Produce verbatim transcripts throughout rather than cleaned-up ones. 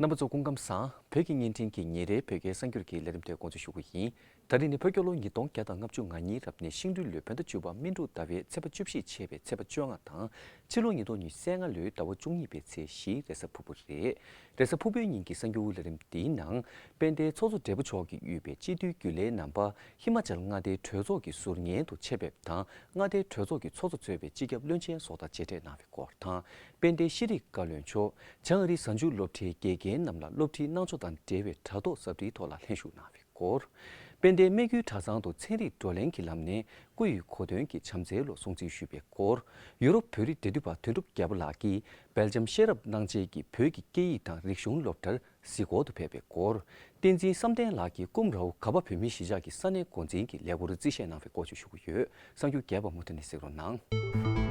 རྣམ་པ་ཚོ་སྐུ་ཁམས་བཟང་། བོད་ཀྱི་བརྙན་འཕྲིན་གྱི་ཉིན་རེའི་བོད་སྐད་གསར་འགྱུར་གྱི་ལས་རིམ་དེ་འགོ་འཛུགས་ཞུ་གི་ཡིན། ད་རིང་ནི་བོད་རྒྱལ་ལོ་ཉིས་སྟོང་བརྒྱ་དང་ལྔ་བཅུ་ང་གཉིས་རབ་གནས་ཤིང་སྦྲུལ་ལོའི་བོད་ཟླ་བཅུ་པ་སྨིན་དྲུག་ཟླ་བའི་ཚེས་པ་བཅུ་བཞི་ཆད་པའི་ཚེས་པ་བཅོ་ལྔ་དང་། ཕྱི་ལོ་ཉིས་སྟོང་ཉི་ཤུ་རྩ་ལྔ་ལོའི་ཟླ་བ་བཅུ་གཉིས་པའི་ཚེས་བཞི་རེས་གཟའ་ཕུར་བུ་རེད། རེས་གཟའ་ཕུར་བུའི་ཉིན་གྱི་གསར་འགྱུར་ལས་རིམ་འདིའི་ནང་། དཔལ་ལྡན་ཚོགས་གཙོ་སྦྲེལ་པོ་མཆོག་གིས་དབུས་པའི་སྤྱི་འཐུས་རྒྱུན་ལས་རྣམ་པ་ཧི་མ་ཅལ་མངའ་སྡེའི་གྲོས་ཚོགས་ཀྱི་ཟུར་ཉན་དུ་ཆེད་ཕེབས་དང་། མངའ་སྡེའི་གྲོས་ཚོགས་ཀྱི་ཚོགས་གཙོ་གཙོས་པའི་སྤྱི་ཁྱབ་བློན་ཆེན་སོགས་དང་མཇལ་འཕྲད་གནང་བའི་སྐོར་དང་། དཔལ་ལྡན་ཤེས་རིག་བཀའ་བློན་མཆོག་བྱང་ཨ་རིའི་གཟའ་མཇུག་སློབ་གྲྭའི་དགེ་རྒན་རྣམས་ལ་སློབ་ཁྲིད་གནང་ཕྱོགས་དང་འབྲེལ་བའི་དྲ་ཐོག་ཟབ་ཁྲིད་ཐོག་ལ་ལྷན་ཞུགས་གནང་བའི་སྐོར། དཔལ་ལྡན་སྨད་རྒྱུད་གྲྭ་ཚང་དུ་ཚན་རིག་བགྲོ་གླེང་གི་ལམ་ནས་སྐུ་ཡི་གོ་སྟོན་གྱི་བྱམས་བརྩེའི་ལོ་སྲུང་བརྩི་ཞུས་པའི་སྐོར། ཡུ་རོབ་བོད་རིགས་འབྲེལ་མཐུད་པ་དོན་གྲུབ་རྒྱལ་པོ་ལགས་ཀྱིས་སྦེལ་ཇམ་ཤེས་རབ་གནང་བྱེད་ཀྱི་བོད་ཀྱི་སྐད་ཡིག་དང་རིག་གཞུང་སློབ་གྲྭར་གཟིགས་སྐོར་དུ་ཕེབས་པའི་སྐོར། བསྟན་འཛིན་བསམ་གཏན་ལགས་ཀྱིས་ཀུམ་རའོ་ག་པ་བོད་མིའི་གཞིས་ཆགས་ཀྱི་ས་གནས་འགོ་འཛིན་གྱི་ལས་འཁུར་རྩིས་བཞེས་གནང་བའི་སྐོར་བཅས་ཞུ་གི་ཡོད། གསར་འགྱུར་རྒྱས་པ་མུ་མཐུད་ནས་གཟིགས་རོགས་གནང་།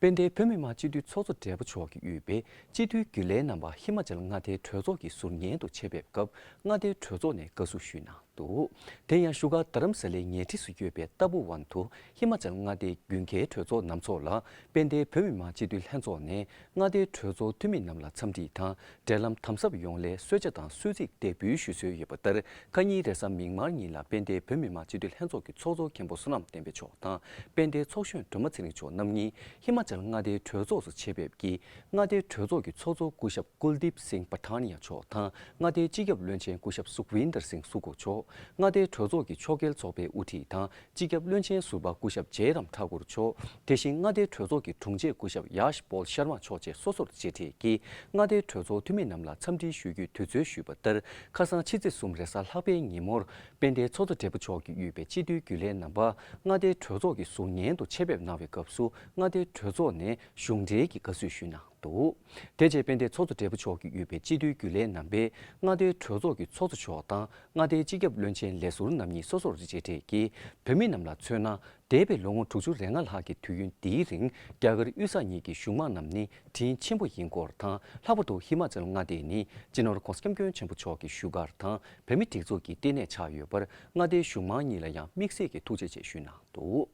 དཔལ་ལྡན་བོད་མི་མང་སྤྱི་འཐུས་ཚོགས་གཙོ་སྦྲེལ་པོ་མཆོག་གིས་དབུས་པའི་སྤྱི་འཐུས་རྒྱུན་ལས་རྣམ་པ་ཧི་མ་ཅལ་མངའ་སྡེའི་གྲོས་ཚོགས་ཀྱི་ཟུར་ཉན་དུ་ཆེད་ཕེབས་སྐབས་མངའ་སྡེའི་གྲོས་ཚོགས་ནས་དགའ་བསུ་ཞུས་གནང་འདུག། དེ་ཡང་བཞུགས་སྒར་རྡ་རམ་ས་ལའི་ཉེ་འཁྲིས་སུ་ཡོད་པའི་ཏཱ་པུ་ཝན་དུ་ཧི་མ་ཅལ་མངའ་སྡེའི་རྒྱུན་ཁའི་གྲོས་ཚོགས་ནང་ཚོགས་ལ་དཔལ་ལྡན་བོད་མི་མང་སྤྱི་འཐུས་ལྷན་ཚོགས་ནས་མངའ་སྡེའི་གྲོས་ཚོགས་འཐུས་མི་རྣམས་ལ་འཚམས་འདྲི་དང་། འབྲེལ་ལམ་དམ་ཟབ་ཡོང་སླད་གསོལ་ཇ་དང་གསོལ་ཚིགས་འདེགས་འབུལ་ཞུ་སྲོལ་ཡོད་པ་ལྟར། ཁ་ཉིན་རེས་གཟའ་མིག་དམར་ཉིན་ལ་དཔལ་ལྡན་བོད་མི་མང་སྤྱི་འཐུས་ལྷན་ཚོགས་ཀྱི་ཚོགས་གཙོ་མཁན་པོ་བསོད་ནམས་བསྟན་འཕེལ་མཆོག་དང་། དཔལ་ལྡན་ཚོགས་གཞོན་སྒྲོལ་མ་ཚེ་རིང་མཆོག་རྣམ་གཉིས་ཧི་མ་ཅལ་མངའ་སྡེའི་གྲོས་ཚོགས་སུ་ཆེད་ཕེབས་ཀྱིས། མངའ་སྡེའི་གྲོས་ཚོགས་ཀྱི་ཚོགས་གཙོ་སྐུ་ཞབས་ཀུལ་དིབ་སིང་པ་ཐང་ནི་ཡ་མཆོག་དང་། མངའ་སྡེའི་སྤྱི་ཁྱབ་བློན་ཆེན་སྐུ་ཞབས་སུག་ཝིན་དར་སིང་སུ་ཀུ་མཆོག། མངའ་སྡེའི་གྲོས་ཚོགས་ཀྱི་ཕྱོགས་འགལ་ཚོགས་པའི་དབུ་ཁྲིད་དང་། སྤྱི་ཁྱབ་བློན་ཆེན་ཟུར་པ་སྐུ་ཞབས་ཇེ་རམ་ཐ་གུར་མཆོག། དེ་བཞིན་མངའ་སྡེའི་གྲོས་ཚོགས་ཀྱི་དྲུང་ཆེ་སྐུ་ཞབས་ཡཱཤ་པོལ་ཤར་མ་མཆོག་བཅས་སོ་སོར་མཇལ་འཕྲད་ཀྱིས། མངའ་སྡེའི་གྲོས་ཚོགས་འཐུས་མི་རྣམས་ལ་འཚམས་འདྲི་ཞུ་རྒྱུའི་དུས་ཚོད་ཞུས་པ་ལྟར། ཁ་སང་ཕྱི་ཚེས་གསུམ་རེས་གཟའ་ལྷག་པའི་ཉིན་མོར། དཔལ་ལྡན་ཚོགས་གཙོ་སྦྲེལ་པོ་མཆོག་གིས་དབུས་པའི་སྤྱི་འཐུས་རྒྱུན་ལས་རྣམ་པ་མངའ་སྡེའི་གྲོས་ཚོགས་ཀྱི་ཟུར་ཉན་དུ་ཆེད་ཕེབས་གནང་བའི་སྐབས་སུ། མངའ་སྡེའི་གྲོས་ཚོགས་ནས་གཞུང་འབྲེལ་གྱི་དགའ་བསུ་ཞུས་གནང་འདུག། དེ་རྗེས་དཔལ་ལྡན་ཚོགས་གཙོ་སྦྲེལ་པོ་མཆོག་གིས་དབུས་པའི་སྤྱི་འཐུས་རྒྱུན་ལས་རྣམ་པས་མངའ་སྡེའི་གྲོས་ཚོགས་ཀྱི་ཚོགས་གཙོ་མཆོག་དང་། མངའ་སྡེའི་སྤྱི་ཁྱབ་བློན་ཆེན་ལས་ཟུར་རྣམ་གཉིས་སོ་སོར་མཇལ་འཕྲད་ཀྱིས། བོད་མི་རྣམས་ལ་མཚོན་ན། འདས་པའི་ལོ་ངོ་དྲུག་ཅུ་རེ་ལྔ་ལྷག་གི་དུས་ཡུན་འདིའི་རིང་། རྒྱ་གར་དབུས་ས་གཉིས་ཀྱི་གཞུང་མང་རྣམས་ནི་དྲིན་ཆེན་པོ་ཡིན་སྐོར་དང་། ལྷག་པར་དུ་ཧི་མ་ཅལ་མངའ་སྡེ་ནི་སྤྱི་ནོར་༧གོང་ས་༧སྐྱབས་མགོན་ཆེན་པོ་མཆོག་གི་བཞུགས་སྒར་དང་། བོད་མིའི་སྒྲིག་འཛུགས་ཀྱི་ལྟེ་གནས་ཆགས་ཡོད་པར། མངའ་སྡེའི་གཞུང་མང་གཉིས་ལ་ཡང་དམིགས་བསལ་གྱི་ཐུགས་རྗེ་ཆེ་ཞུས་གནང་འདུག།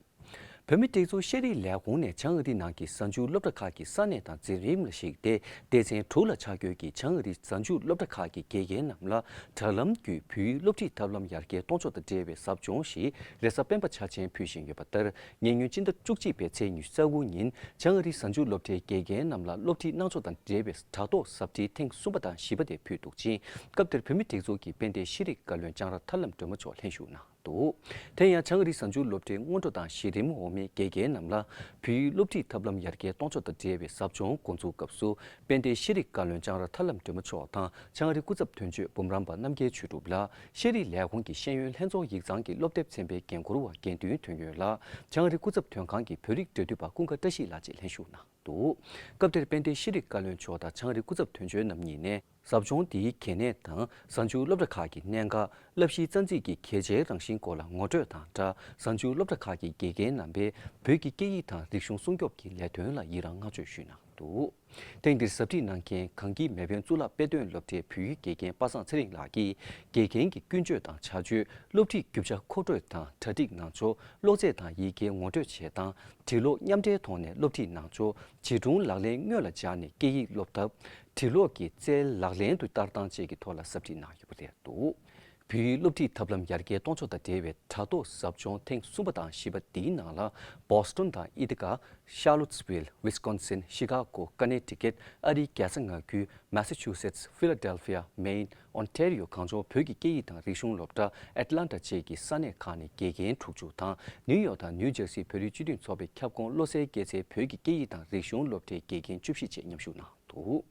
བོད་མིའི་སྒྲིག་འཛུགས་ཤེས་རིག་ལས་ཁུངས་ནས་བྱང་ཨ་རིའི་ནང་གི་གཟའ་མཇུག་སློབ་གྲྭ་ཁག་གི་ས་གནས་དང་འཛིན་རིམ་ལ་གཞིགས་ཏེ། སྡེ་ཚན་དྲུག་ལ་ཆ་བགོས་ཀྱིས་བྱང་ཨ་རིའི་གཟའ་མཇུག་སློབ་གྲྭ་ཁག་གི་དགེ་རྒན་རྣམས་ལ་དྲ་ལམ་བརྒྱུད་བོད་ཡིག་སློབ་ཁྲིད་ཐབས་ལམ་ཡར་རྒྱས་གཏོང་ཕྱོགས་དང་འབྲེལ་བའི་ཟབ་སྦྱོང་ཞིག་རེས་གཟའ་སྤེན་པ་འཆར་ཅན་ཕུལ་བཞིན་ཡོད་པ་ལྟར། ཉེ་སྔོན་སྤྱི་ཟླ་བཅུ་གཅིག་པའི་ཚེས་ཉི་ཤུ་རྩ་དགུ་ཉིན་བྱང་ཨ་རིའི་གཟའ་མཇུག་སློབ་གྲྭའི་དགེ་རྒན་རྣམས་ལ་སློབ་ཁྲིད་གནང་ཕྱོགས་དང་འབྲེལ་བའི་དྲ་ཐོག་ཟབ་ཁྲིད་ཐེངས་གསུམ་པ་དང་བཞི་པ་དེ་ཕུལ་འདུག་ཅིང་། སྐབས་དེར་བོད་མིའི་སྒྲིག་འཛུགས་ཀྱི་དཔལ་ལྡན་ཤེས་རིག་བཀའ་བློན་ལྕང་ར་ཐར་ལམ་སྒྲོལ་མ་མཆོག་ལྷན་ཞུགས་གནང་འདུག། དེ་ཡང་བྱང་ཨ་རིའི་གཟའ་མཇུག་སློབ་གྲྭའི་སྔོན་འགྲོ་དང་གཞི་རིམ་འོག་མའི་དགེ་རྒན་རྣམས་ལ་བོད་ཡིག་སློབ་ཁྲིད་ཐབས་ལམ་ཡར་རྒྱས་གཏོང་ཕྱོགས་དང་འབྲེལ་བའི་ཟབ་སྦྱོང་འགོ་འཛུགས་སྐབས་སུ། དཔལ་ལྡན་ཤེས་རིག་བཀའ་བློན་ལྕང་ར་ཐར་ལམ་སྒྲོལ་མ་མཆོག་དང་། བྱང་ཨ་རིའི་སྐུ་ཚབ་དོན་གཅོད་འབུམ་རམས་པ་རྣམ་རྒྱལ་ཆོས་གྲུབ་ལགས། ཤེས་རིག་ལས་ཁུངས་ཀྱི་ཤེས་ཡོན་ལྷན་ཚོགས་ཡིག་ཚང་གི་སློབ་དེབ་ཚན་པའི་འགན་འཁུར་བ་དགེ་འདུན་དོན་ཡོད་ལགས། བྱང་ཨ་རིའི་སྐུ་ཚབ་དོན་ཁང་གི་བོད་རིགས་འབྲེལ་མཐུད་པ་ཀུན་དགའ་བཀྲ་ཤིས་ལགས་བཅས་ལྷན་ཞུགས་གནང་འདུག། སྐབས་དེར་དཔལ་ལྡན་ཤེས་རིག་བཀའ་བློན་མཆོག་དང་བྱང་ཨ་རིའི་སྐུ་ཚབ་དོན་གཅོད་རྣམ་གཉིས་ནས། ཟབ་སྦྱོང་འདིའི་གལ་གནད་དང་། གཟའ་མཇུག་སློབ་གྲྭ་ཁག་གི་གནད་འགག་བསླབ་གཞིའི་རྩ་འཛིན་གྱི་གལ་ཆེའི་རང་བཞིན་སྐོར་ལ་ངོ་སྤྲོད་དང་སྦྲགས། གཟའ་མཇུག་སློབ་གྲྭ་ཁག་གི་དགེ་རྒན་རྣམ་པས་བོད་ཀྱི་སྐད་ཡིག་དང་རིག་གཞུང་སྲུང་སྐྱོབ་ཀྱི་ལས་དོན་ལ་ཡི་རངས་བསྔགས་བརྗོད་ཞུས་གནང་འདུག། ཐེངས་འདིར་ཟབ་ཁྲིད་གནང་མཁན་གངས་སྐྱིད་མེས་དབོན་གཙུག་ལག་དཔེ་སྟོན་སློབ་གྲྭའི་བོད་ཡིག་དགེ་རྒན་པ་སངས་ཚེ་རིང་ལགས་ཀྱིས། དགེ་རྒན་གྱི་ཀུན་སྤྱོད་དང་བྱ་སྤྱོད། སློབ་ཁྲིད་རྒྱུ་ཆ་མཁོ་སྤྲོད་དང་གྲ་སྒྲིག་གནང་ཕྱོགས། ཀློག་ཚད་དང་ཡི་གེའི་ངོ་སྤྲོད་བྱེད་སྟངས། འབྲི་ཀློག་མཉམ་འབྲེལ་ཐོག་ནས་སློབ་ཁྲིད་གནང་ཕྱོགས། བྱིས་སྒྲུང་ལག་ལེན་དངོས་ལ་སྦྱར་ནས་སྐད་ཡིག་སློབ་ཐབས། འབྲི་ཀློག་གི་རྩལ་ལག་ལེན་དུ་བསྟར་སྟངས་བཅས་ཀྱི་ཐོག་ལ་ཟབ་ཁྲིད་གནང་ཡོད་པ་རེད་འདུག། བོད་ཡིག་སློབ་ཁྲིད་ཐབས་ལམ་ཡར་རྒྱས་གཏོང་ཕྱོགས་དང་འབྲེལ་བའི་དྲ་ཐོག་ཟབ་སྦྱོང་ཐེངས་གསུམ་པ་དང་བཞི་པ་འདིའི་ནང་ལ། བོ་སི་ཊོན་དང་ཨི་ཐི་ཀ། ཤར་ལོ་ཊི་སི་ཝིལ། ཝི་སི་ཀོན་སིན། ཤི་ཀ་གོ། ཀ་ནེ་ཊི་ཀེཊ། ཨ་རིའི་རྒྱལ་ས་མངའ་ཁུལ། མ་སི་ཆུ་སེ་ཊི། ཕི་ལ་ཌེལ་ཕི་ཡ། མེན། ཨོན་ཊེ་རི་ཡོ་གངས་ལྗོངས་བོད་ཀྱི་སྐད་ཡིག་དང་རིག་གཞུང་སློབ་གྲྭ། ཨེཊ་ལན་ཊ་བཅས་ཀྱི་ས་གནས་ཁག་ནས་དགེ་རྒན་དྲུག་ཅུ་དང་། ནིའུ་ཡོག་དང་ནིའུ་ཇར་སིའི་བོད་རིགས་སྤྱི་མཐུན་ཚོགས་པའི་ཁྱབ་ཁོངས་བློ་གསལ་སྐྱེད་ཚལ་བོད་ཀྱི་སྐད་ཡིག་དང་རིག་གཞུང་སློབ་གྲྭའི་དགེ་རྒན་བཅུ་བཞི་བཅས་མཉམ་ཞུགས་གནང་འདུག།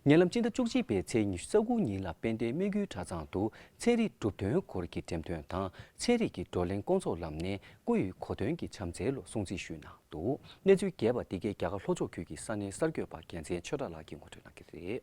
ཉེ་ལམ་སྤྱི་ཟླ་བཅུ་གཅིག་པའི་ཚེས་ཉི་ཤུ་རྩ་དགུ་ཉིན་ལ་དཔལ་ལྡན་སྨད་རྒྱུད་གྲྭ་ཚང་དུ་ཚན་རིག་གྲུབ་དོན་སྐོར་གྱི་འགྲེམས་སྟོན་དང་། ཚན་རིག་གི་བགྲོ་གླེང་སྐོང་ཚོགས་ལམ་ནས་སྐུ་ཡི་གོ་སྟོན་གྱི་བྱམས་བརྩེའི་ལོ་སྲུང་བརྩི་ཞུས་གནང་འདུག། གནས་ཚུལ་རྒྱས་པ་འདི་གའི་རྒྱ་གར་ལྷོ་ཕྱོགས་ཁུལ་གྱི་ས་གནས་གསར་འགོད་པ་རྒྱལ་མཚན་ཆོས་གྲགས་ལགས་ཀྱིས་ངོ་སྤྲོད་གནང་གི་རེད།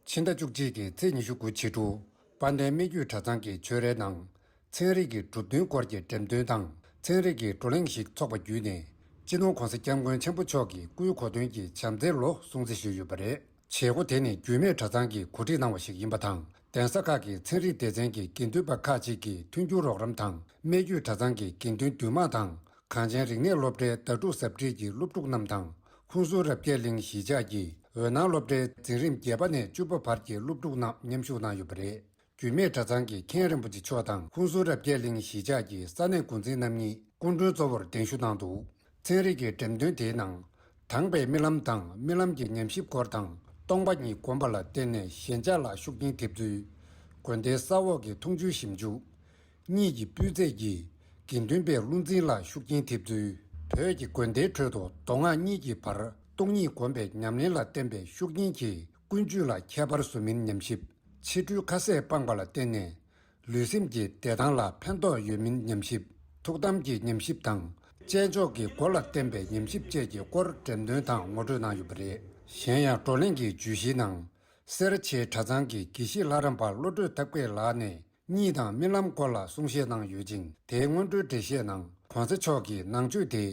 ཕྱི་ཟླ་བཅུ་གཅིག་གི་ཚེས་ཉི་ཤུ་དགུ་ཕྱི་དྲོ། དཔལ་ལྡན་སྨད་རྒྱུད་གྲྭ་ཚང་གི་ཆོས་རའི་ནང་། ཚན་རིག་གི་གྲུབ་དོན་སྐོར་གྱི་འགྲེམས་སྟོན་དང་། ཚན་རིག་གི་བགྲོ་གླེང་ཞིག་འཚོགས་པ་བརྒྱུད་ནས། སྤྱི་ནོར་༧གོང་ས་༧སྐྱབས་མགོན་ཆེན་པོ་མཆོག་གི་སྐུའི་གོ་སྟོན་གྱི་བྱམས་བརྩེའི་ལོ་སྲུང་བརྩི་ཞུས་ཡོད་པ་རེད། བྱེད་སྒོ་དེ་ནི་རྒྱུད་སྨད་གྲྭ་ཚང་གིས་གོ་སྒྲིག་གནང་བ་ཞིག་ཡིན་པ་དང་། གདན་ས་ཁག་གི་ཚན་རིག་སྡེ་ཚན་གྱི་དགེ་འདུན་པ་ཁག་ཅིག་གིས་མཐུན་འགྱུར་རོགས་རམ་དང་། སྨད་རྒྱུད་གྲྭ་ཚང་གི་དགེ་འདུན་འདུས་མང་དང་། གངས་ཅན་རིག་གནས་སློབ་གྲྭའི་ཟླ་དྲུག་ཟབ་ཁྲིད་ཀྱི་སློབ་ཕྲུག་རྣམས་དང་། ཧུན་སུར་རབ་རྒྱས་གླིང་གཞིས་ཆགས་ཀྱི་འོད་སྣང་སློབ་གྲྭའི་འཛིན་རིམ་བརྒྱད་པ་ནས་བཅུ་པ་བར་གྱི་སློབ་ཕྲུག་རྣམས་མཉམ་ཞུགས་གནང་ཡོད་པ་རེད། རྒྱུད་སྨད་གྲྭ་ཚང་གི་མཁན་རིན་པོ་ཆེ་མཆོག་དང་ཧུན་སུར་རབ་རྒྱས་གླིང་གཞིས་ཆགས་ཀྱི་ས་གནས་འགོ་འཛིན་རྣམ་གཉིས་སྐུ་མགྲོན་གཙོ་བོར་གདན་ཞུ་གནང་འདུག་ཚན་རིག་གི་འགྲེམས་སྟོན་དེའི་ནང་། དྭངས་པའི་རྨི་ལམ་དང་རྨི་ལམ་གྱི་ཉམས་ཞིབ་སྐོར་དང་། སྟོང་པ་ཉིད་བསྒོམ་པ་ལ་བརྟེན་ནས་ཞེན་ཆགས་ལ་ཤུགས་རྐྱེན་ཐེབས་ཚུལ། དགོན་སྡེའི་ས་འོག་གི་འཐུང་ཆུའི་ཞིབ་འཇུག་གཉིད་ཀྱི་སྤུས་ཚད་ཀྱིས་དགེ་འདུན་པའི་བློ་འཛིན་ལ་ཤུགས་རྐྱེན་ཐེབས་ཚུལ། བོད་ཀྱི་དགོན་སྡེའི་ཁྲོད་དུ་མདོ་སྔགས་གཉིས་ཀྱི་བར་སྟོང་ཉིད་བསྒོམ་པའི་ཉམས་ལེན་ལ་བརྟེན་པའི་ཤུགས་རྐྱེན་གྱིས་ཀུན་སྤྱོད་ལ་ཁྱད་པར་བཟོ་མིན་ཉམས་ཞིབ། ཕྱི་འཁྲུལ་ཁ་ཟས་སྤངས་པ་ལ་བརྟེན་ནས། ལུས་སེམས་ཀྱི་བདེ་ཐང་ལ་ཕན་ཐོགས་ཡོད་མིན་ཉམས་ཞིབ། ཐུགས་དམ་གྱི་ཉམས་ཞིབ་དང་། དཔྱད་འཇོག་གི་སྒོ་ལ་བརྟེན་པའི་ཉམས་ཞིབ་བཅས་ཀྱི་སྐོར་འགྲེམས་སྟོན་དང་ངོ་སྤྲོད་གནང་ཡོད་པ་རེད། གཞན་ཡང་བགྲོ་གླེང་གི་བརྗོད་གཞིའི་ནང་། སེར་བྱེས་གྲྭ་ཚང་གི་དགེ་བཤེས་ལྷ་རམས་པ་བློ་གྲོས་ཐབས་མཁས་ལགས་ནས་གཉིད་དང་རྨི་ལམ་སྐོར་ལ་གསུང་བཤད་གནང་ཡོད་ཅིང་། དེའི་སྔོན་འགྲོའི་འགྲེལ་བཤད་ནང་གོང་ས་མཆོག་གིས་ནང་ཆོས་དེ།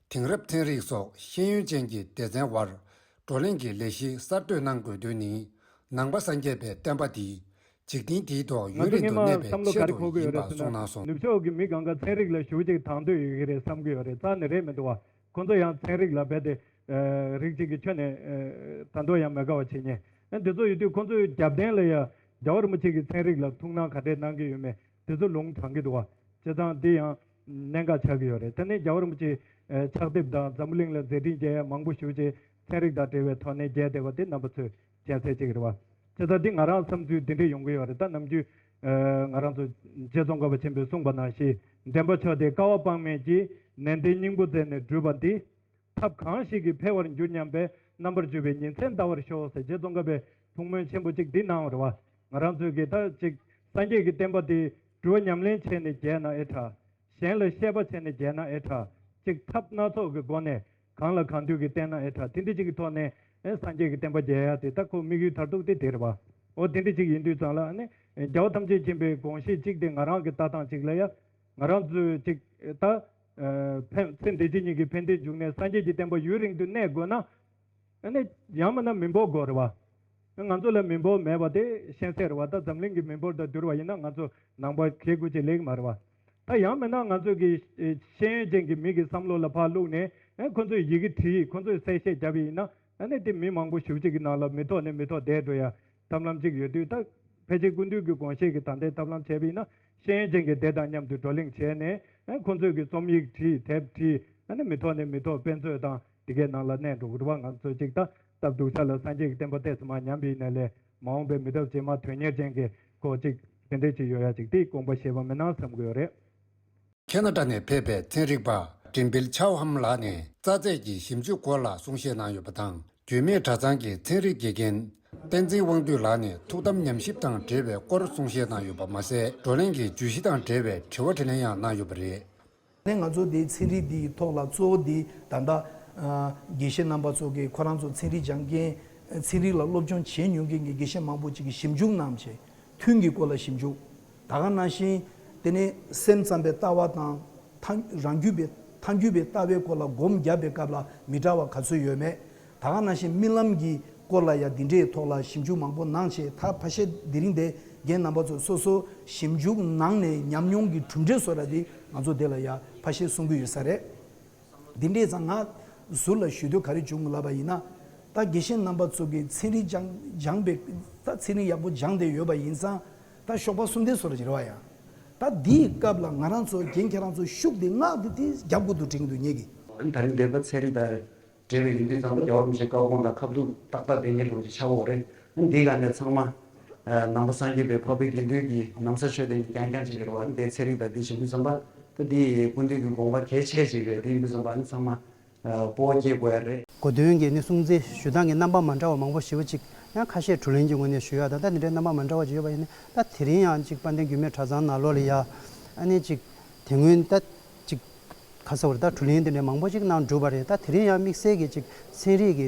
དེང་རབས་ཚན་རིག་སོགས་ཤེས་ཡོན་ཅན་གྱི་སྡེ་ཚན་དབར་བགྲོ་གླེང་གི་ལས་གཞི་གསར་གཏོད་གནང་དགོས་དོན་ནི། ནང་པ་སངས་རྒྱས་པའི་བསྟན་པ་འདི་འཇིག་རྟེན་འདིའི་ཐོག་ང་ཡུན་ཚོ་རིང་དུ་སྔོན་མ་གནས་པའི་བསམ་བློ་ག་ཆེད་རེ་དུ་འཁོར་གི་ཡིན་ཡོད་རེད་པ་ཟེར་ན། གསུངས་གནང་སོང་། ནུབ་ཕྱོགས་ཀྱི་མི་གང་ག་ཚན་རིག་ལ་ཞེ་པོ་ཅིག་དང་དོད་ཡོད་ཀྱི་རེད་བསམ་གྱི་ཡོད་རེད། རྩ་ནས་རེད་མི་འདུག་བ། ཁོ་ཚོ་ཡང་ཚན་རིག་ལ་རྦད་དེ་རིགས་གཅིག་གི་ཁྱོན་ནས་དང་དོད་ཡང་མེད་དགའ་བ་བྱེད་མཁན། ཨ་འདི་ཚོ་ཡོད་དུས་ཁོ་ཚོའི་རྒྱབ་རྟེན་ལ་ཡ་རྒྱལ་བ་རིན་པོ་ཆེ་གི་ཚན་རིག་ལ་ཐུགས་སྣང་ག་འདྲས་གནང་གི་ཡོད་མེད་དེ་ཚོ་ལུང་དྲངས་ཀྱི་འདུག་བ། བྱས་ཙང་འདི་ཡང་གནད་འགག་ཆགས་ཀྱི་ཡོད་རེད། དེ་ནས་རྒྱལ་བ་རིན་པོ་ཆེ་ཕྱག་དེབ་དང་འཛམ་བུ་གླིང་ལ་མཛད་འཕྲིན་རྒྱས་ཡ་མང་པོ་ཞེ་པོ་ཅིག་ཚན་རིག་དང་འབྲེལ་བའི་ཐོག་ནས་རྒྱས་བསྡད་པ་དེ་རྣམ་པ་ཚོས་མཁྱེན་གསལ་ཅིག་རེད་བ། བྱས་ཙང་འདི་ང་རང་བསམ་ཚུལ་འདི་འདྲས་ཡོང་གི་ཡོད་རེད། ད་ནམ་རྒྱུན་ང་རང་ཚོ་རྗེ་ཙོང་ཁ་པ་ཆེན་པོས་གསུངས་པ་ནང་བཞིན། འདྲེན་པ་མཆོག་དེ་བསྐལ་པ་དཔག་མེད་ཀྱི་ནན་ཏན་སྙིང་པོ་མཛད་ནས་བསྒྲུབས་པ་འདི། ཐབས་གང་ཞིག་གིས་འཕེལ་བར་འགྱུར་སྙམ་པའི། རྣམ་པར་འགྱུར་བའི་ཉིན་མཚན་འདའ་བར་ཤོག་ཟེར་རྗེ་ཙོང་ཁ་པའི་ཐུགས་སྨོན་ཆེན་པོ་གཅིག་འདི་གནང་བ་རེད་བ། ང་རང་ཚོས་ཀྱི་ད་ཅིག་སངས་རྒྱས་ཀྱི་བསྟན་པ་འདི་སྒྲུབ་པ་ཉམས་ལེན་བྱས་ནས་རྒྱས་ན་ཨེ་དྲག་གཞན་ལ་བཤད་པ་བྱས་ནས་རྒྱས་ན་ཨེ་དྲག་ཅིག་ཐབས་སྣ་ཚོགས་ཀྱི་སྒོ་ནས་གང་ལ་གང་འདུལ་གྱིས་བསྟན་ན་ཨེ་དྲག་དེ་འདྲ་ཅིག་གི་ཐོག་ནས་ཨེ་སངས་རྒྱས་ཀྱི་བསྟན་པ་རྒྱས་ཡ་དེ་ད་ཁོ་དམིགས་ཡུལ་མཐར་ཐུག་དེ་དེ་རེད་བ། འོ་དེ་འདྲ་ཅིག་ཡིན་དུས་ཙང་ལ་ཨ་ནི་རྒྱལ་བ་ཐམས་ཅད་མཁྱེན་པའི་དགོངས་བཞེད་ཅིག་དེ་ང་རང་གི་ལྟ་སྟངས་ཅིག་ལ་ཡ། ང་རང་ཚོས་ཅིག་ད། ཕན་ཚེ་འདི་ཕྱི་གཉིས་ཀྱི་ཕན་བདེའི་འབྱུང་གནས་སངས་རྒྱས་ཀྱི་བསྟན་པ་ཡུན་རིང་དུ་གནས་དགོས་ན། ཨ་ནི་ཡང་མིན་ན་མི་འབོར་དགོས་རེད་བ། ང་ཚོ་ལ་མི་འབོར་མེད་པ་དེ་ཤེས་གསལ་རེད་བ། ད་འཛམ་གླིང་གི་མི་འབོར་དང་བསྡུར་བ་ཡིན་ན་ང་ཚོ་ནང་པ་གལ་དགོས་ཅིག་ལེགས་མ་རེད་བ། ད་ཡང་མིན་ན་ང་ཚོ་གི་ཤེས་ཡོན་ཅན་གྱི་མི་གི་བསམ་བློ་ལ་ཕར་བླུགས་ནས་ཨ་ཁོ་ཚོས་ཡི་གེ་བྲིས་ཁོ་ཚོས་གསལ་བཤད་བརྒྱབ་པ་ཡིན་ན་ཨ་ནི་དེ་མི་མང་པོ་ཞེ་པོ་ཅིག་གི་ནང་ལ་མི་ཐོག་ནས་མི་ཐོག་བསྡད་འགྲོ་ཡ། ཐབས་ལམ་གཅིག་ཡོད་དུས་ད་ཕལ་ཆེར་སྐུ་མདུན་གྱི་དགོངས་བཞེད་ཀྱི་ད་ལྟའི་ཐབས་ལམ་བྱས་པ་ཡིན་ན་ཤེས་ཡོན་ཅན་གྱི་སྡེ་དང་མཉམ་དུ་བགྲོ་གླེང་བྱས་ནས་ཨ་ཁོང་ཚོས་ཀྱི་རྩོམ་ཡིག་བྲིས་དེབ་བྲིས་ཨ་ནི་མི་ཐོག་ནས་མི་ཐོག་དཔེ་མཛོད་དང་དེ་གའི་ནང་ལ་གནས་འགྲོ་གི་རེད་བ། ང་ཚོ་གཅིག་ད་སྟབས་སྡུག་ས་ལ་སངས་རྒྱས་ཀྱི་བསྟན་པ་ཏོག་ཙམ་མར་ཉམས་པ་ཡིན་ནའི་ལས་མ་འོངས་པའི་མི་ཐོབ་རྗེས་མ་དོན་གཉེར་ཅན་གྱི་སྐོར་གཅིག་དེ་འདྲས་ཅིག་ཡོད་ཡ་ཅིག་དེ་དགོངས་པ་བཞེས་པ་མིན་ན་བསམ་གྱི་ཡོད་རེད། ཁེ་ན་ཌ་ནས་ཕེབས་པའི་ཚན་རིག་པ་ཀྲིན་པིལ་ཆའོ་ཧམ་ལགས་ནས་རྩ་རྫས་ཀྱི་ཞིབ་འཇུག་སྐོར་ལ་གསུང་བཤད་གནང་ཡོད་པ་དང་། རྒྱུད་སྨད་གྲྭ་ཚང་གི་ཚན་རིག་དགེ་རྒན་བསྟན་འཛིན་དབང་འདུས་ལགས་ནས་ཐུགས་དམ་ཉམས་ཞིབ་དང་འབྲེལ་བའི་སྐོར་གསུང་བཤད་གནང་ཡོད་པ་མ་ཟད། བགྲོ་གླེང་གི་བརྗོད་གཞི་དང་འབྲེལ་བའི་དྲི་བ་དྲིས་ལན་ཡང་གནང་ཡོད་པ་རེད། ནས་ང་ཚོ་འདི་ཚན་རིག་འདིའི་ཐོག་ལ་གཙོ་བོ་འདི་ད་ལྟ་དགེ་བཤེས་རྣམ་པ་ཚོ་གིས་ཁོ་རང་ཚོ་ཚན་རིག་སྦྱང་མཁན་ཚན་རིག་ལ་སློབ་སྦྱོང་བྱེད་མྱོང་མཁན་གྱི་དགེ་བཤེས་མང་པོ་ཅིག་གིས་ཞིབ་འཇུག་གནང་བྱས། ཐུན་གྱི་སྐོར་ལ་ཞིབ་འཇུག་ད་ག་ནང་བཞིན་དེ་ནས་སེམས་ཙམ་པའི་ལྟ་བ་དང་ཐ་རང་རྒྱུད་པའི་ཐལ་འགྱུར་བའི་ལྟ་བའི་སྐོར་ལ་སྒོམ་བརྒྱབ་པའི་སྐབས་ལ་མི་འདྲ་བ་ག་ཚོད་ཡོད་མེད། ད་ག་ནང་བཞིན་རྨི་ལམ་གྱི་སྐོར་ལ་ཡང་འདི་འདྲའི་ཐོག་ལ་ཞིབ་འཇུག་མང་པོ་གནང་བྱས། ད་ཕལ་ཆེར་དེ་རིང་འདི་རྒན་རྣམ་པ་ཚོ་སོ་སོ་ཞིབ་འཇུག་གནང་ནས་ཉམས་མྱོང་གི་གྲུབ་འབྲས་བཟོ་འདྲ་འདི་ང་ཚོ་འདི་ལ་ཡང་ཕལ་ཆེར་གསུང་གི་ཡོད་ས་རེད། འདི་འདྲས་ཙང་ང་ཟུར་ལ་ཞུ་འདོད་ག་རེ་བྱུང་ལབ་པ་ཡིན་ན། ད་དགེ་བཤེས་རྣམ་པ་ཚོ་གིས་ཚན་རིག་སྦྱང་སྦྱངས་པའི་ད་ཚན་རིག་ཡག་པོ་སྦྱངས་བསྡད་ཡོད་པ་ཡིན་ཙང་ད་ཤོག་པ་གསུམ་ལྡན་བཟོ་འདྲ་ཅིག་རེད་བ་ཡ། ད་འདིའི་སྐབས་ལ་ང་རང་ཚོ་རྒན་ཁྱེད་རང་ཚོ་ཤུགས་དེ་མངགས་ཏེ་དེ་རྒྱབ་དགོས་འདུག་དྲན་གྱི་འདུག་ངེད་ཀྱིས། ད་རིང་འདས་པ་ཚན་རིག་དང་འབྲེལ་བའི་ཡིན་དུས་ཙམ་པ་རྒྱལ་བ་རིན་པོ་ཆེའི་བཀའ་དགོངས་དང་ཁ་ཐུག་ཏག་ཏག་ལྡན་མཁན་འདྲ་པོ་ཅིག་ཆགས་ཡོད་རེད། འདིའི་སྒང་ནས་ཚང་མ་ནང་པ་སངས་རྒྱས་པའི་འཕགས་པའི་དགེ་འདུན་གྱི་ན་བཟའ་མཆོད་རྟེན་གྱི་རྐྱང་རྐྱང་ཅིག་རེད་བ། འདིའི་ཚན་རིག་དང་འདི་ཞིབ་འཇུག་ཙམ་པ་ད་འདི་སྐུ་མདུན་གྱི་དགོངས་པ་གལ་ཆེ་ཅིག་རེད། དེ་ཡིན་དུས་ཙམ་པ་ཨ་ནི་ཚང་མ་སྤོ་བོ་སྐྱེ་དགོས་ཡ་རེད། གོ་སྟོན་གྱི་ནི་སྲུང་བརྩི་ཞུ་སྟངས་ཀྱི་རྣམ་པ་མ་འདྲ་བ་མང་པོ་ཞེ་པོ་ཅིག་ཡང་ཁ་ཤས་བགྲོ་གླེང་གི་ངོས་ནས་ཞུ་ཡ་དང་། ད་འདི་འདྲའི་རྣམ་པ་མ་འདྲ་བ་ཅིག་ཡོད་པ་ཡིན་ན། ད་དེ་རིང་ཡང་ཅིག་དཔལ་ལྡན་རྒྱུད་སྨད་གྲྭ་ཚང་ནང་ལོགས་ལ་ཡ་ཨ་ནི་ཅིག་དེ་སྔོན་ད་ཅིག་ག་ས་བར་ད་བགྲོ་གླེང་འདི་འདྲའི་མང་པོ་ཅིག་གནང་གྲུབ་པ་རེད། ད་དེ་རིང་ཡང་དམིགས་བསལ་གྱི་ཅིག་ཚན་རིག་གི་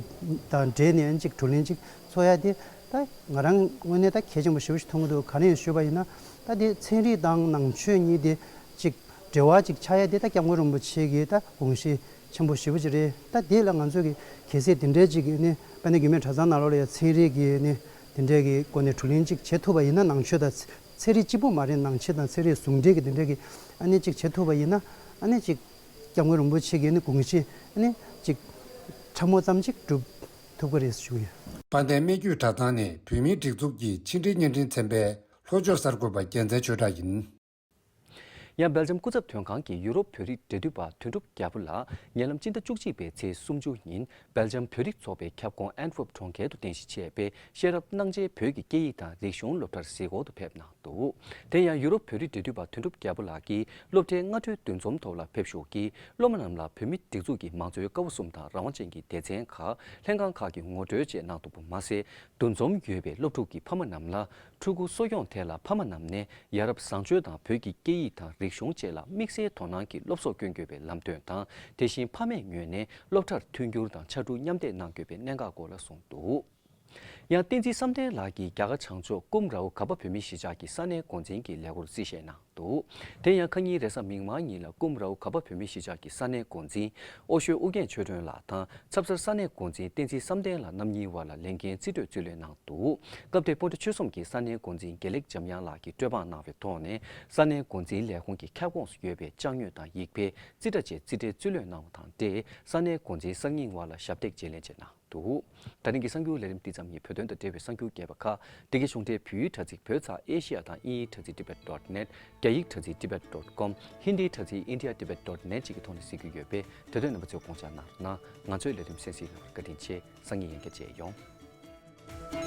དང་འབྲེལ་ནས་ཅིག་བགྲོ་གླེང་ཅིག་ཚོགས་ཡ་དེ་ད་ང་རང་ངོས་ནས་ད་གལ་ཆེན་པོ་ཞེ་པོ་ཞིག་མཐོང་གི་འདུག་ག་རེ་ཡིན་ཞུས་པ་ཡིན་ན། ད་དེ་ཚན་རིག་དང་ནང་ཆོས་གཉིས་དེ་ཅིག་འབྲེལ་བ་ཅིག་ཆགས་ཡ་དེ་ད་སྐྱབས་མགོན་རིན་པོ་ཆེ་གི་ད་དགོངས་གཞི་ ཆེན་པོ་ཞེ་པོ་ཅིག་རེད། ད་དེ་ལ་ང་ཚོས་ཀྱི་གལ་སྲིད་དེ་འདྲའི་ཅིག་གི་ནི་དཔལ་ལྡན་རྒྱུད་སྨད་གྲྭ་ཚང་ནང་ལོགས་ལ་ཡང་ཚན་རིག་གི་ནི་དེ་འདྲའི་གི་སྒོ་ནས་བགྲོ་གླེང་ཅིག་བྱེད་ཐུབ་པ་ཡིན་ན། ནང་ཆོས་དང་ཚན་རིག་གཅིག་པུ་མ་རེད། ནང་ཆོས་དང་ཚན་རིག་ཟུང་འབྲེལ་གྱི་དེ་འདྲའི་གི་ཨ་ནི་ཅིག་བྱེད་ཐུབ་པ་ཡིན་ན། ཨ་ནི་ཅིག་སྐྱབས་མགོན་རིན་པོ་ཆེ་གི་ནི་དགོངས་གཞི་ཨ་ནི་ཅིག་ཕྲ་མོ་ཙམ་ཅིག་འགྲུབ་ཐུབ་ཀྱི་རེད་ཞུ་གི་ཡོད། དཔལ་ལྡན་སྨད་རྒྱུད་གྲྭ་ཚང་ནས་བོད་མིའི་སྒྲིག་འཛུགས་ཀྱི་ཕྱི་འབྲེལ་བརྙན་འཕྲིན་ཚན་པའི་ལྷོ་ཕྱོགས་གསར་འགོད་པ་རྒྱལ་མཚན་ཆོས་གྲགས་ཡིན། ཡང་སྦེལ་ཇམ་སྐུ་ཚབ་དོན་ཁང་གིས་ཡུ་རོབ་བོད་རིགས་འབྲེལ་མཐུད་པ་དོན་གྲུབ་རྒྱལ་པོ་ལགས་ཉེ་ལམ་སྤྱི་ཟླ་བཅུ་གཅིག་པའི་ཚེས་སུམ་ཅུ་ཉིན་སྦེལ་ཇམ་བོད་རིགས་ཚོགས་པའི་ཁྱབ་ཁོངས་ཨན་ཊ་ཝེབ་གྲོང་ཁྱེར་དུ་རྟེན་གཞི་བྱས་པའི་ཤེས་རབ་སྣང་ཆེན་བོད་ཀྱི་སྐད་ཡིག་དང་རིག་གཞུང་སློབ་གྲྭར་གཟིགས་སྐོར་དུ་ཕེབས་གནང་འདུག་དེ་ཡང་ཡུ་རོབ་བོད་རིགས་འབྲེལ་མཐུད་པ་དོན་གྲུབ་རྒྱལ་པོ་ལགས་ཀྱིས་སློབ་གྲྭའི་སྔ་དྲོའི་འདུ་འཛོམས་ཐོག་ལ་ཕེབས་ཞོར་གྱིས་སློབ་མ་རྣམས་ལ་བོད་མིའི་སྒྲིག་འཛུགས་ཀྱི་མང་གཙོའི་ཀ་བ་གསུམ་དང་རང་དབང་ཅན་གྱི་སྡེ་ཚན་ཁག་ལྷན་ཁང་ཁག་གི་ངོ་སྤྲོད་བཅས་གནང་འདུག་པ་མ་ཟད། འདུ་འཛོམས་ཡོད་པའི་སློབ་ཕྲུག་གི་ཕ་མ་རྣམས་ལ་ཕྲུ་གུ་གསོ་སྐྱོང་ཐད་ལ་ཕ་མ་རྣམས་ནས་ཡ་རབས་བཟང་སྤྱོད་དང་བོད་ཀྱི་སྐད་ཡིག་དང་རིག་གཞུང་བཅས་ལ་དམིགས་བསལ་དོ་སྣང་གིས་སློབ་གསོ་སྐྱོན་དགོས་པའི་ལམ་སྟོན་དང་། དེ་བཞིན་ཕ་མའི་ངོས་ནས་སློབ་གྲྭར་མཐུན་འགྱུར་དང་ཕྱར་གྲུ་མཉམ་འདེགས་གནང་དགོས་པའི་གནད་འགག་སྐོར་ལ་གསུངས་འདུག་ཡང་བསྟན་འཛིན་བསམ་གཏན་ལགས་ཀྱིས་རྒྱ་གར་བྱང་ཕྱོགས་ཀུམ་རའོ་ག་པ་བོད་མིའི་གཞིས་ཆགས་ཀྱི་ས་གནས་འགོ་འཛིན་གྱི་ལས་ཁུར་རྩིས་བཞེས་གནང་འདུག་དེ་ཡང་ཁ་ཉིན་རེས་གཟའ་མིག་དམར་ཉིན་ལ་ཀུམ་རའོ་ག་པ་བོད་མིའི་གཞིས་ཆགས་ཀྱི་ས་གནས་འགོ་འཛིན་ཨོ་ཤོད་ཨུ་རྒྱན་ཆོས་སྒྲོན་ལགས་དང་ཚབ་གསར་ས་གནས་འགོ་འཛིན་བསྟན་འཛིན་བསམ་གཏན་ལགས་རྣམ་གཉིས་དབར་ལ་ལས་འགན་རྩིས་སྤྲོད་རྩིས་ལེན་གནང་འདུག་སྐབས་དེར་སྤོན་ཊ་ཆོལ་གསུམ་གྱི་ས་གནས་འགོ་འཛིན་དགེ་ལེགས་འཇམ་དབྱངས་ལགས་ཀྱིས་སྤྲོད་འབངས་གནང་བའི་ཐོག་ནས་ས་གནས་འགོ་འཛིན་ལས་ཁུངས་ཀྱི་ཁྱབ་ཁོངས་སུ་ཡོད་པའི་ཅ་དངོས་དང་ཡིག་ཕེབས་རྩིས་ཁྲ་བཅས་རྩིས་སྤྲོད་རྩིས་ལེན་གནང་བ་དང་འབྲེལ་ས་གནས་འགོ་འཛིན་གསར་རྙིང་དབར་ལ་ཞབས་སྟེགས་བརྗེ་ལེན་བྱས་གནང་འདུག་ད་རིང་གི་གསར་འགྱུར་ལས་རིམ་འདི་ཙམ་ཡིན། བོད་དོན་དང་འབྲེལ་བའི་གསར་འགྱུར་རྒྱས་པ་ཁག་འདི་གའི་གཞུང་འབྲེལ་བོད་ཡིག་དྲ་ཚིགས་བོད་ཚགས་ཨེ་ཤི་ཡ་དང་དབྱིན་ཡིག་དྲ་ཚིགས་ཏི་བེད་ཌོཊ་ནེཊ། རྒྱ་ཡིག་དྲ་ཚིགས་ཏི་བེད་ཌོཊ་ཀོམ། ཧིན་དིའི་དྲ་ཚིགས་ཨིན་ཌི་ཡ་ཏི་བེད་ཌོཊ་ནེཊ་བཅས་ཀྱི་ཐོག་ནས་གཟིགས་རྒྱུ་ཡོད་པས། དེ་དོན་རྣམ་པ་ཚོས་དགོངས་འཇགས་གནང་རོགས་གནང་། ང་ཚོའི་ལས་རིམ་གསན་གཟིགས་གནང་བར་བཀའ་དྲིན་ཆེ། སང་ཉིན་ཡང་བསྐྱར་མཇལ་ཡོང་།